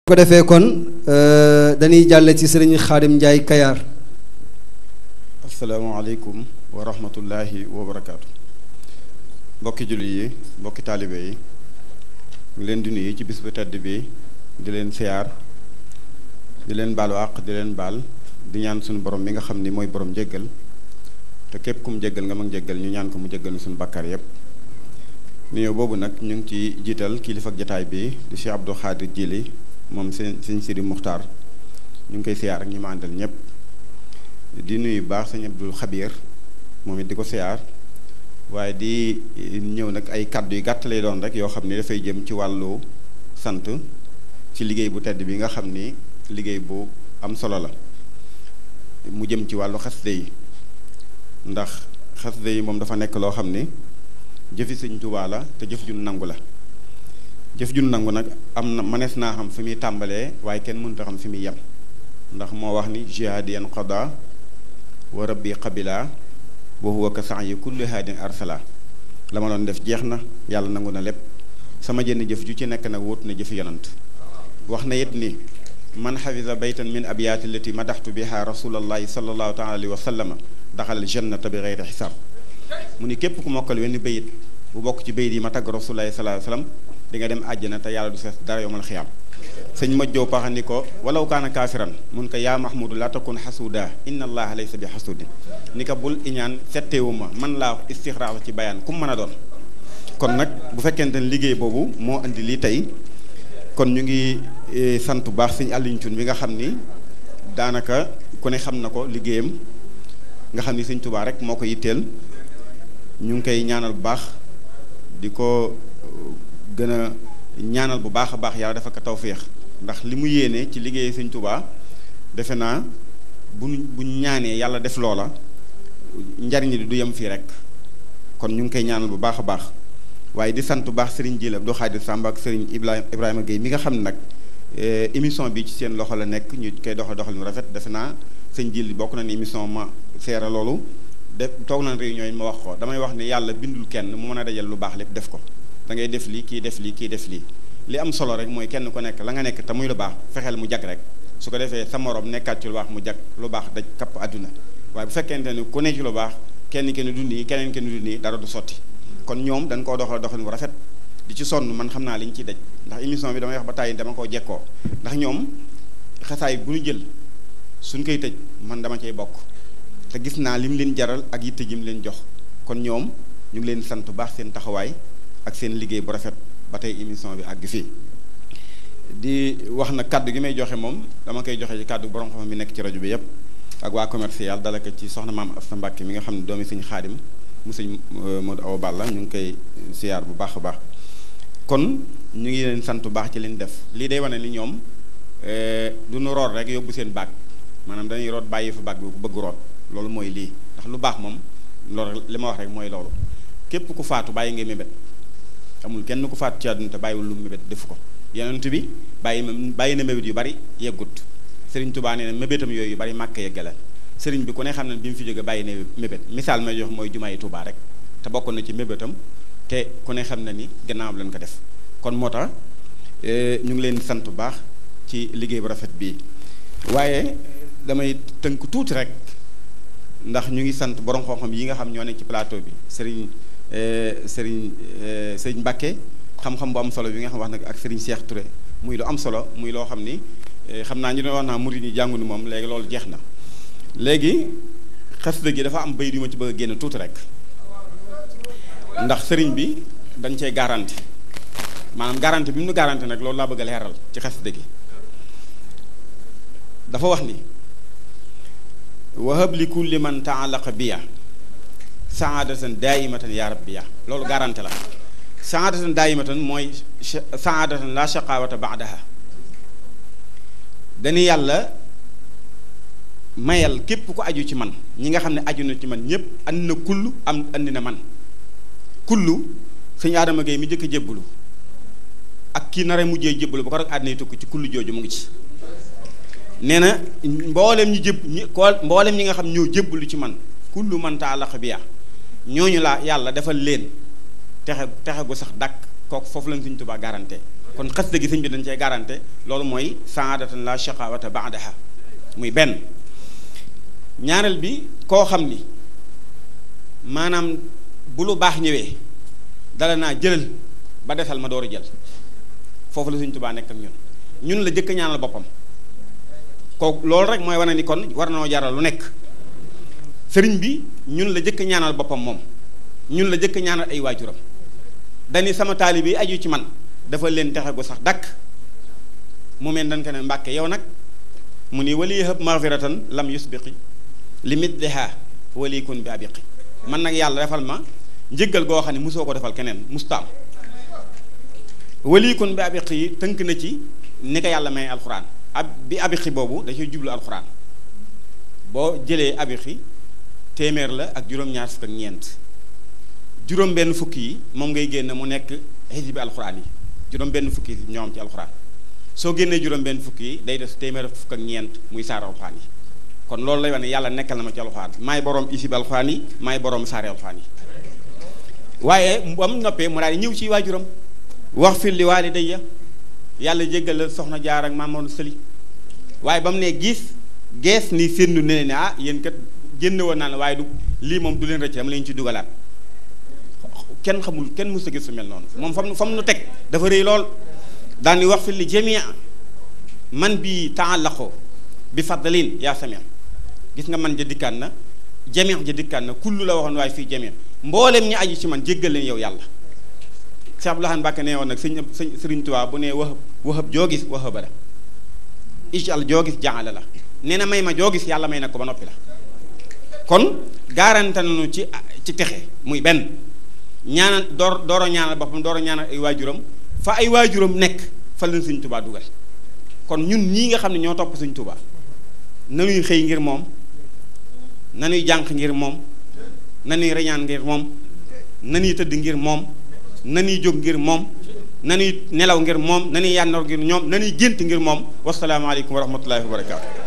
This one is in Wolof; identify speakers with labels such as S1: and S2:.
S1: ko defee kon dañuy jàlle ci sëriñ Xaadim Njaay Kayaar.
S2: asalaamaaleykum wa rahmatullahi wa barakaatu. mbokki jullit yi mbokki taalibe yi ngi leen di nuyu ci bis bu tedd bi di leen siyaar di leen baalu àq di leen baal di ñaan suñu borom mi nga xam ni mooy borom jéggal te képp ku mu jéggal nga mag jéggal ñu ñaan ko mu jéggal suñu bakkar yépp nuyoo boobu nag ñu ngi ci jiital kilifa ak jataay bi di Cheikh Abdou Khadir Jili moom sëñ Sidi Muxtaar ñu ngi koy siyaar ak ñi ma àndal ñëpp di nuyu baax sëñ Abdul Xabiir moom it di ko siyaar waaye di ñëw nag ay kàddu yu gàtt lay doon rek yoo xam ni dafay jëm ci wàllu sant ci liggéey bu tedd bi nga xam ni liggéey bu am solo la mu jëm ci wàllu xasida yi ndax xasida yi moom dafa nekk loo xam ni jëfi sëñ Tuubaa la te jëf ju nangu la jëf ju nangu nag am na mënees naa xam fi muy tàmbalee waaye kenn mënut a xam fi muy yem ndax moo wax ni jihaadiyan qada wa rabbi qabila wa huwa ka sa'yi kulli haadin arsala la ma doon def jeex na yàlla nangu na lépp sama jënn jëf ju ci nekk nag wóot na jëfi yonant wax na it ni man xafisa baytan min abyaati allati madaxtu biha rasulallahi sallallahu taala alayhi wa sallama daxal jannata bi xeyri xisaab mu ni képp ku mokkal wenn bayit bu bokk ci bayit yi ma tagg rasulullahi sallallahu alayhi wa sallam di nga dem àjjana te yàlla du fees dara yowmal xiyaam sëñ ma jow paxa ni ko walaw kaana kaafiran mun ko yaa mahmudu laa takun xasuuda inna allaha laysa bi xasuudi ni ko bul iñaan settewu ma man laa istixraar ci bayaan ku mu mën a doon kon nag bu fekkente ne liggéey boobu moo indi lii tey kon ñu ngi sant bu baax sëñ Aliou Thioune bi nga xam ni daanaka ku ne xam na ko liggéeyam nga xam ni sëñ Tuubaa rek moo ko yitteel ñu ngi koy ñaanal bu baax di ko gën a ñaanal bu baax a baax yàlla dafa ko tawféex ndax li mu yéene ci liggéey sëñ Tuubaa defe naa bu ñaanee yàlla def loola njariñ li du yem fii rek kon ñu ngi koy ñaanal bu baax a baax waaye di sant bu baax Serigne Jil Abdou Khadir Samb ak Serigne Ibrahima Gueye mi nga xam ne nag émission bi ci seen loxo la nekk ñu koy doxal mu rafet defe naa sëñ Jil bokk na ni émission ma seera loolu de toog nañ réunion yi ma wax ko damay wax ne yàlla bindul kenn mu mën a dajal lu baax lépp def ko da ngay def lii kii def lii kii def lii li am solo rek mooy kenn ku nekk la nga nekk te muy lu baax fexeel mu jag rek su ko defee sa morom nekkaat ci lu baax mu jag lu baax daj kapp àdduna waaye bu fekkente ni ku ne ci lu baax kenn du nii keneen kenn du nii dara du sotti kon ñoom dañ koo doxal bu rafet di ci sonn man xam naa li ñu ciy daj ndax émission bi damay wax ba tàyyi dama koo jekkoo ndax ñoom xasaay bu ñu jël suñ koy tëj man dama cay bokk te gis naa lim leen jaral ak yitte ji mu leen jox kon ñoom ñu ngi leen sant bu baax seen taxawaay ak seen liggéey bu rafet ba tey émission bi àgg fii di wax na kaddu gi may joxe moom dama koy joxe ci kaddu borom xam mi nekk ci rajo bi yépp ak waa commercial dala ko ci soxna maam Asta Mbàkke mi nga xam ne doomi sëñ Xaadim mu sëñ Modou Awa Balla ñu ngi koy siyaar bu baax a baax kon ñu ngi leen sant bu baax ci leen def lii day wane ni ñoom du nu root rek yóbbu seen baag maanaam dañuy root bàyyi fa baag bi ku bëgg root loolu mooy lii ndax lu baax moom loolu li ma wax rek mooy loolu képp ku faatu bàyyi ngay mébét amul kenn ku faatu ci àdduna te bàyyiwul lu mébét def ko yonent bi bàyyi na mébét yu bari yeggut Sëriñ Tuubaa nee na mébétam yooyu yu bari màkk yeggale sëriñ bi ku ne xam ne bi mu fi jóge bàyyi na mébét misaal may jox mooy jumaa yi Tuubaa rek te bokk na ci mébétam te ku ne xam na ni gannaaw lañ ko def kon moo tax ñu ngi leen sant bu baax ci liggéey bu rafet bii waaye damay tënk tuuti rek ndax ñu ngi sant borom xam-xam yi nga xam ñoo nekk ci plateau bi sëriñ Mbàkke xam-xam bu am solo bi nga xam wax nag ak sëriñ Cheikh Touré muy lu am solo muy loo xam ni xam naa ñu doon wax naa murid yi jàngu ni moom léegi loolu jeex na léegi xasida gi dafa am bayit yu ma ci bëgg a génn tuuti rek ndax sëriñ bi dañ cee garanti maanaam garanti bi mu nu garanti nag loolu laa bëgg a leeral ci xasida gi dafa wax ni wahab li kulli man taalaqa biya saadatan daayimatan yaa rabbiya loolu garanti la saadatan daayimatan mooy saadatan la shaqawata baadaha dañu yàlla mayal képp ku aju ci man ñi nga xam ne aju na ci man ñëpp andi na kullu andi na man kullu sëñ Adama Gueye mi jëkk a jébbalu ak kii nara mujjee jébbalu ba ko rek àddina tukki ci kullu jooju mu ngi ci nee na mboolem ñi nga xam ñoo jébbalu ci man kullu man taalaqa biya ñooñu laa yàlla defal leen texe gu sax dàkk kooku foofu lañ Sëñ Tuubaa garanté kon xasida gi sëñ bi dañ cee garanté loolu mooy saadatan la shaqawata ba'daha muy benn. ñaareel bi koo xam ni maanaam bu lu baax ñëwee dala naa jëlal ba desal ma door a jël foofu la Sëñ Tuubaa nekk ak ñun la jëkk ñaanal boppam kooku loolu rek mooy wane ni kon war na noo jaral lu nekk. sëriñ bi ñun la jëkk ñaanal boppam moom ñun la jëkk ñaanal ay waajuram dani sama taalibe yi aju ci man dafa leen texe gu sax dakk mu mel dañ ko ne Mbàkke yow nag mu ni wali hab maghfiratan lam yusbiqi li mitliha walikun bi abiqi man nag yàlla defal ma njëggal goo xam ne mosoo ko defal keneen mustaam walikun bi abiqi yi tënk na ci ni ko yàlla may alxuraan bi abiqi boobu da ciy jublu alxuraan boo jëlee abiqi téeméer la ak juróom-ñaar fukk ak ñeent juróom benn fukk yi moom ngay génn mu nekk xisbi alxuraan yi juróom benn fukk yi ñoom ci alxuraan soo génnee juróom benn fukk yi day def téeméer fukk ak ñeent muy saar alxuraan yi kon loolu lay wax ne yàlla nekkal na ma ci alxuraan maay borom isib alxuraan yi maay borom saari alxuraan yi waaye ba mu noppee mu daal di ñëw ci waajuram wax fil li waalidayya yàlla jéggal la soxna jaar ak Maam Mor Sëli waaye ba mu ne gees ni séndu ne ne ah yéen kat génne woon naa la waaye du lii moom du leen rëcc dama leen ci dugalaat kenn xamul kenn mës a gis su mel noonu moom fam nu teg dafa rëy lool daan di wax fi li jamia man bi taallaqo bi fadlin yaa samia gis nga man ja dikkaan na jamia ja dikkaan na kullu la waxoon waaye fii jamia mboolem ñi aju ci man jéggal leen yow yàlla Cheikh Abdou Lahad Mbacké nee woon nag Sëriñ Tuubaa bu nee wahab joo gis wahaba la ijal joo gis jaala la nee na may ma joo gis yàlla may na ko ba noppi la kon garante nañu ci texe muy benn ñaanal dooro ñaanal boppam dooro ñaanal ay waajuram fa ay waajuram nekk fa leen Sëñ Tuubaa dugal kon ñun ñii nga xam ne ñoo topp Sëñ Tuubaa nanuy xëy ngir moom nanuy jànq ngir moom nanuy reñaan ngir moom nanuy tëdd ngir moom nanuy jóg ngir moom nanuy nelaw ngir moom nanuy yàndoor ngir ñoom nanuy gént ngir moom wasalaamaaleykum wa rahmatullahi wa barakaatu